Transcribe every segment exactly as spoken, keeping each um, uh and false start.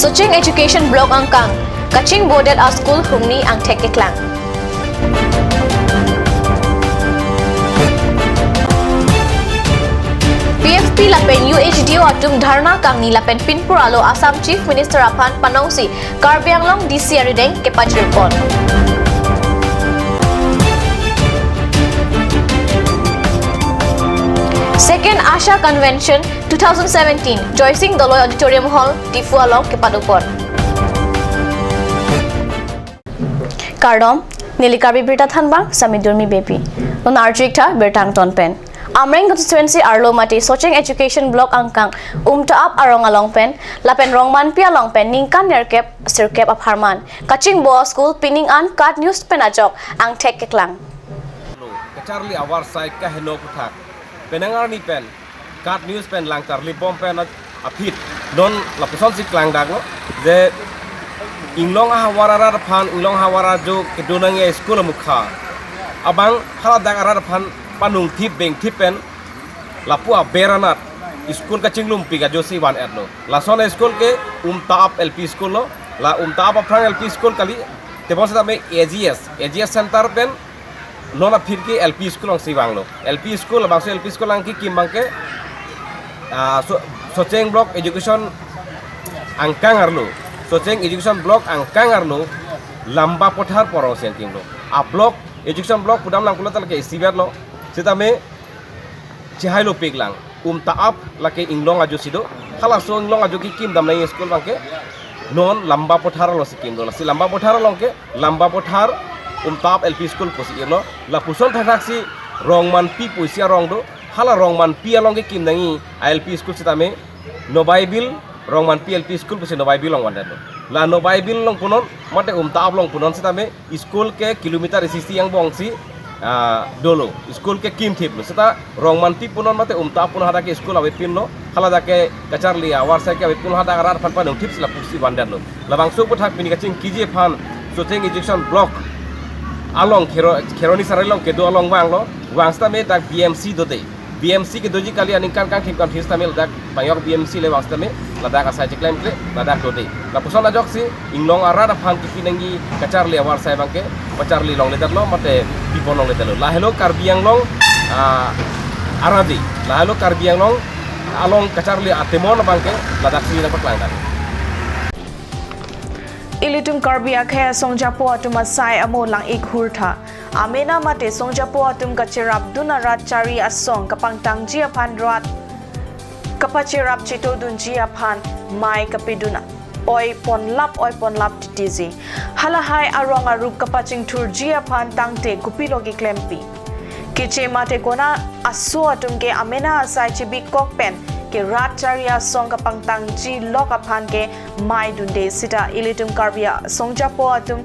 Socheng Education Block angkang kachingbodet a-school hungni angthek keklang. P F P lapen U H D O atum dharna kangni lapen pinpur alo Assam Chief Minister aphan panongsi Karbi Anglong D C arideng kepajirpon. Second ASHA Convention two thousand seventeen, Joysing Doloi Auditorium Hall, Diphu along kepadopon. Kardom, neli Karbi Birta thanbang, Sami Durmi Beypi. Non arju-ik tha birta angton pen. Amreng constituency arlo mate Socheng Education Block angkang Umta-ap arong along pen, lapen Rongmanpi along pen ningkan nerkep sirkep apharman kachingbo a-school pining an KAT News pen ajok angthek keklang. Kacharli avar sai kaheno puthak penang arni pen KAT News pen lang charlibom pen aphi non lapusonsi klangdaklo je inglong ahavar arat aphan, inglong ahavar ajo kedo nangji a-school amukha abang haladak arat aphan panungthip bengthip pen lapu aber anat school kachinglumpi ajosi van-etlo. Lason a-school ke Umta-ap L P School lo. La Umta-ap aphrang L P School kali, tebon setame A G S, A G S Center pen non aphi ke L P School alongsi vanglo. L P School, labangso L P School along kekim abangke, ah, So-, Socheng Block Education angkang arlo, Socheng Education Block angkang arlo Lamba Pothar pu arongsi angkimlo. A-block, Education Block pudam lang pulo ta lake isivet lo. Setame chihai lopik lang. Umta-ap lake inglong ajosi do. Halaso inglong ajo kekim dam nangji a-school abangke non Lamba Pothar alongsi kimlo. Lasi Lamba Pothar along ke, Lamba Pothar Umta-ap L P School pusi irlo. Lapuson thakthaksi Rongmanpi pusi arong do. Hala Rongmanpi along kekim nangji a-L P School setame Nobai Bill Rongmanpi L P School pusi Nobai Bill along vandetlo. La Nobai Bill along punon mate Umta-ap along punon setame school ke kilometer isi isi angbongsi, ah, dolo. School ke kimthiplo. Seta Rongmanpi punon mate Umta-ap punon hadak ke school avepinlo. Haladak ke kacharli avar sai ke avepinlo, hadak arat aphan panungthipsi lapusi vandetlo. Labangso aputhak pini kachingkiji aphan Socheng Education Block along Khero-, Kheroni Sarai along kedo along vanglo. Vang setame dak B M C dode. B M C kedoji kali, aningkan kangthim kangthir setame ladak pangjok B M C le vang setame ladak asai cheklemkle ladak dode. Lapuson ajoksi inglong arat aphan kipi nangji kacharli avar sai abangke pacharli longledetlo mate pipon longledetlo. Lahelo Karbi Anglong, ah, araji. Lahelo Karbi Anglong along kacharli atemon abangke ladaksi nangpaklangdak. Ilitum Karbi akhei asongjapo atum asai amo lang-ik hur tha. Amena mate songjapo atum kacherapdun arat chari asong kapangtangji aphan rat kapacherap chetodunji aphan mei kapedun oi ponlap oi ponlap titiji. Halahai arong arup kapachingthurji aphan tangte kopilo keklempi. Keche mate kona aso atum ke amena asai chibikok pen ke rat chari asong kapangtangji lok aphan ke mei dunde seta ilitum Karbi asongjapo atum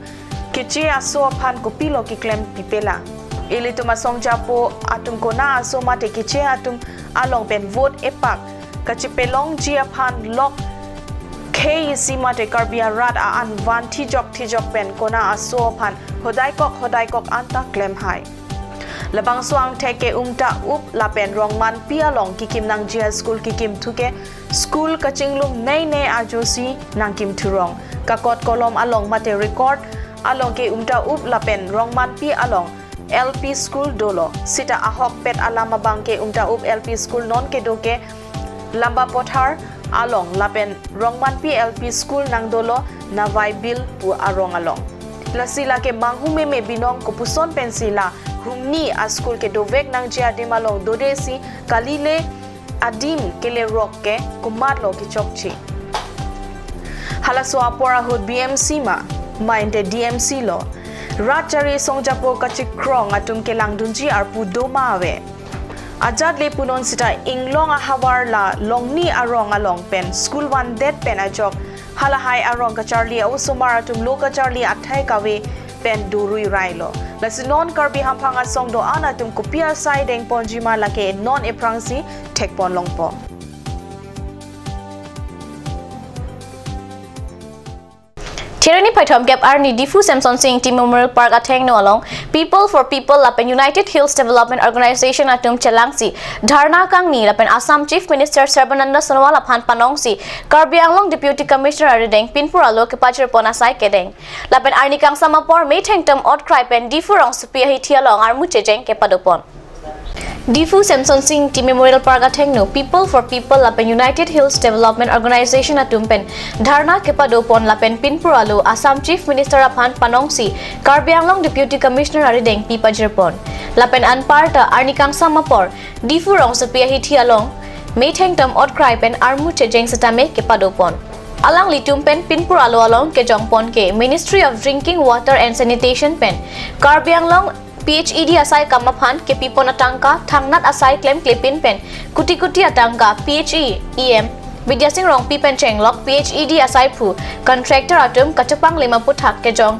keche aso aphan kopilo keklem pipelang. Ilitum asongjapo atum kona aso mate keche atum along pen vote epak kachepelongji aphan lok khei isi mate Karbi arat a-an van thijok thijok pen kona aso aphan hodaikok hodaikok anta klemhai. Labangso angthek ke Umta-up lapen Rongmanpi along kekim nangji a-school kekimthu ke school kachinglum nei nei ajosi nangkimthurong. Kakot kolom along mate record along ke Umta-up lapen Rongmanpi along L P school dolo. Seta ahokpet alam abangke Umta-up L P school non kedo ke Lamba Pothar along lapen Rongmanpi L P school nangdolo Nobai Bill pu arong along. Lasi lake manghumeme binong kopuson pensi la hungni a-school kedovek nangji adim along dodesi kalile adim kelerok ke komatlo kechokche. Halaso apor ahut B M C ma, mate D M C lo. Rat chari songjapo kachikrong atum kelangdunji arpu doma ave. Ajat le punon seta inglong ahavar la longni arong along pen school vandet pen ajok halahai arong kacharli a-osomar atum lo kacharli athai kave pen dorui railo. Lasi non Karbi hamphang asong do-an atum kopi asai dengponji ma lake non ephrangsi thekpon longpo. Terini phaithom kep arni Diphu Semsonsing Ingti Memorial Park athengno along People for People lapen United Hills Development Organization atum chelangsi dharna kangni lapen Assam Chief Minister Sarbananda Sonowal aphan panongsi Karbi Anglong Deputy Commissioner arideng pinpur alo kepajirpon asai kedeng. Lapen arni kangsam apor methengtum otkrai pen Diphu rongsopi ahithi along armu chejeng kepadopon. Diphu Semsonsing Ingti Memorial Park athengno People for People lapen United Hills Development Organization atum pen dharna kepadopon lapen pinpur alo Assam Chief Minister aphan panongsi Karbi Anglong Deputy Commissioner arideng pipajirpon. Lapen anparta arni kangsam apor Diphu rongsopi ahithi along methengtum otkrai pen armu chejeng setame kepadopon. Alanglitum pen pinpur alo along kejongpon ke Ministry of Drinking Water and Sanitation pen Karbi Anglong P H E D asai kam aphan kepipon atangka thangnat asai klemklepin pen kuti kuti atangka P H E E M Bidya Sing Rongpi pen chenglok P H E D asai phu contractor atum kachepanglim aphuthak kejong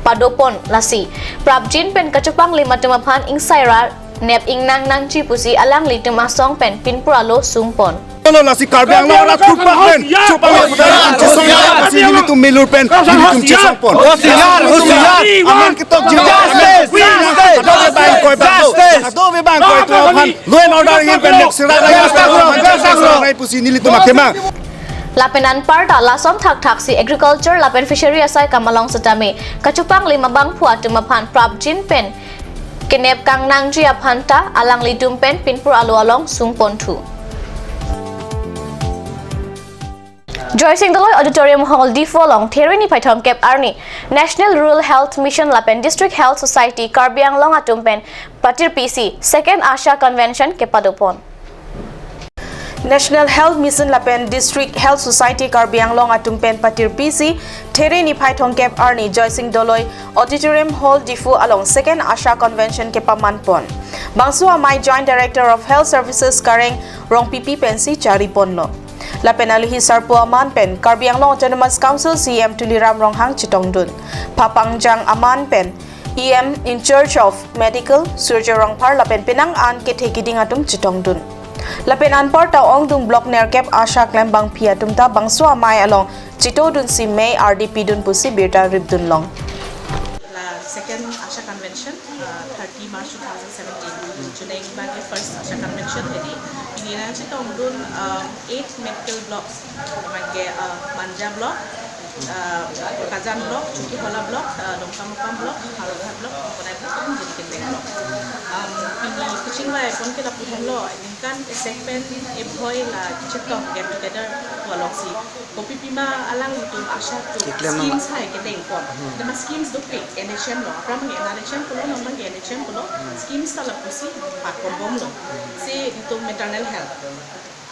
padopon lasi prapjin pen kachepanglim atum aphan ingsaira nep ingnang nangji pusi alanglitum asong pen pinpur alo sungpon. Lo lasi Karbi Anglong arat thurpak pen chupang lo putang chesong ya pasi nelitum milur pen nelitum chesongpon. Hosiar, hosiar. Amen ketok jin. Justice, justice. Ado bang koi bang. Justice. Ado bang koi to aphan law and order yen pen mek sira rai pen aphan chesong rai pusi nelitum akemang. Lapen anparta lason thakthak si agriculture lapen fishery asai kam along setame kachepanglim abangphu atum aphan prapjin pen kenep kangnangji aphanta alanglitum pen pinpur alo along sungponthu. Joysing Doloi Auditorium Hall Diphu along Terini phaithom kep arni National Rural Health Mission lapen District Health Society Karbi Anglong atum pen patirpisi Second ASHA Convention kepadopon. National Health Mission lapen District Health Society Karbi Anglong atum pen patirpisi Terini phaithom kep arni Joysing Doloi Auditorium Hall Diphu along Second ASHA Convention kepamanpon. Bangso amei Joint Director of Health Services Kareng Rongpipi pensi chariponlo. Lapen alohi sarpo aman pen Karbi Anglong Autonomous Council C E M Tuliram Ronghang chetongdun. Phapangjang aman pen E M in charge of medical, Surjya Rongphar lapen penang an kethe kiding atum chetongdun. Lapen anparta ongdung block nerkep ASHA klembangpi atum ta bangso amei along chetongdunsi mei ardi pidun pusi birta ripdunlong. La second ASHA convention, uh, thirty March two thousand seventeen. Chuneng bagi first ASHA convention, jadi pini nangchetongdun, um, eight medical blocks. Bangke, uh, Manja block, uh, Kajan block, Chokihola block, uh, Dongkamukam block, Howraghat block, Konai block, dan Jirikindeng block. Um, pini kachingvai pon ke lapu henlo, ningkan esek pen ebhoi la chetong get together pu aloksi. Kopipima alanglitum ASHA atum schemes hai kedengpon. Tema schemes dopik N H M lo, aphrang N R H M pulo, non bang N H M pulo, schemes ta lapusi pakonbomlo. Si itum maternal health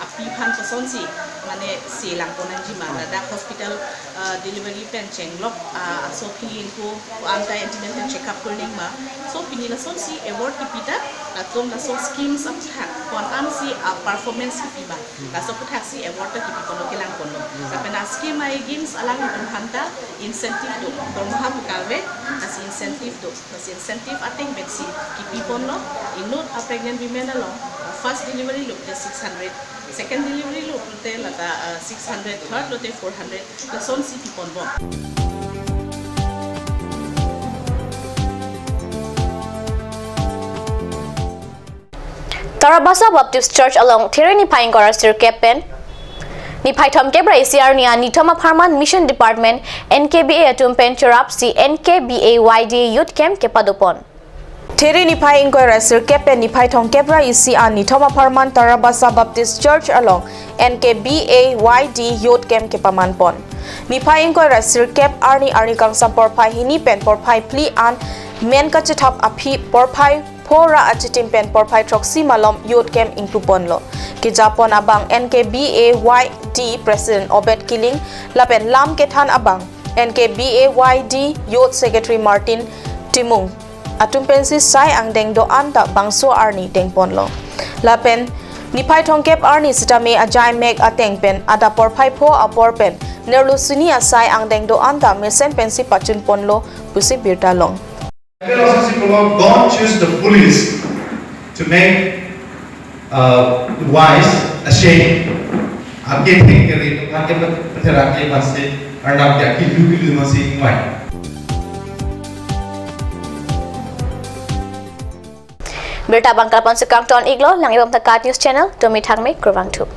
api aphan kosonsi, mane si langpon nangji ma, ladak hospital, uh, delivery pen chenglok, uh, aso phi ingko, ko-an ta antenatal check up kurning ma. So pini lasonsi award kipita, latum laso schemes aphuthak, ko-an si, uh, performance kipi ma. Laso aphuthaksi award ta kipiponlo, kelangponlo. Lapen a scheme a schemes alanglitum aphanta incentive do. Dormoha pu kave, lasi incentive do. Lasi incentive ateng beksi kipiponlo. Inut a pregnant women along, uh, first delivery lote six hundred, second delivery lote lata, uh, six hundred, third lote four hundred, lasonsi piponbom. Tarabasa Baptist Church along Terini niphai ingkoi ra sirkep pen niphai thomkep ra isi arni an nithom apharman Mission Department N K B A atum pen cherapsi N K B A Y D Youth Camp kepadopon. Terini niphai ingkoi ra sirkep pen niphai thomkep ra isi an nithom apharman Tarabasa Baptist Church along N K B A Y D Youth Camp kepamanpon. Niphai ingkoi ra sirkep arni, arni kangsam porphai hini pen porphai phli an men kachethap aphi porphai pho ra achitim pen porphai throksi malom Youth Camp ingpuponlo. Kejapon abang N K B A Y D President Obed Killing lapen lam kethan abang N K B A Y D Youth Secretary Martin Timung atum pensi sai angdeng do-an ta bangso arni dengponlo. Lapen niphai thomkep arni sitame ajai mek ateng pen adap porphai pho apor pen nerlo sini asai angdeng do-an ta mesen pensi pachunponlo pusi birta long. Bible also says, "God choose the foolish to make, uh, the wise ashamed." Athengkere, athengkere Therak ke masi, arnam ke kilu kilu masi ingvai. Birta abang kalpon si kangton iklo, lang ibom ta KAT News Channel, domi thangme, kurvangthu.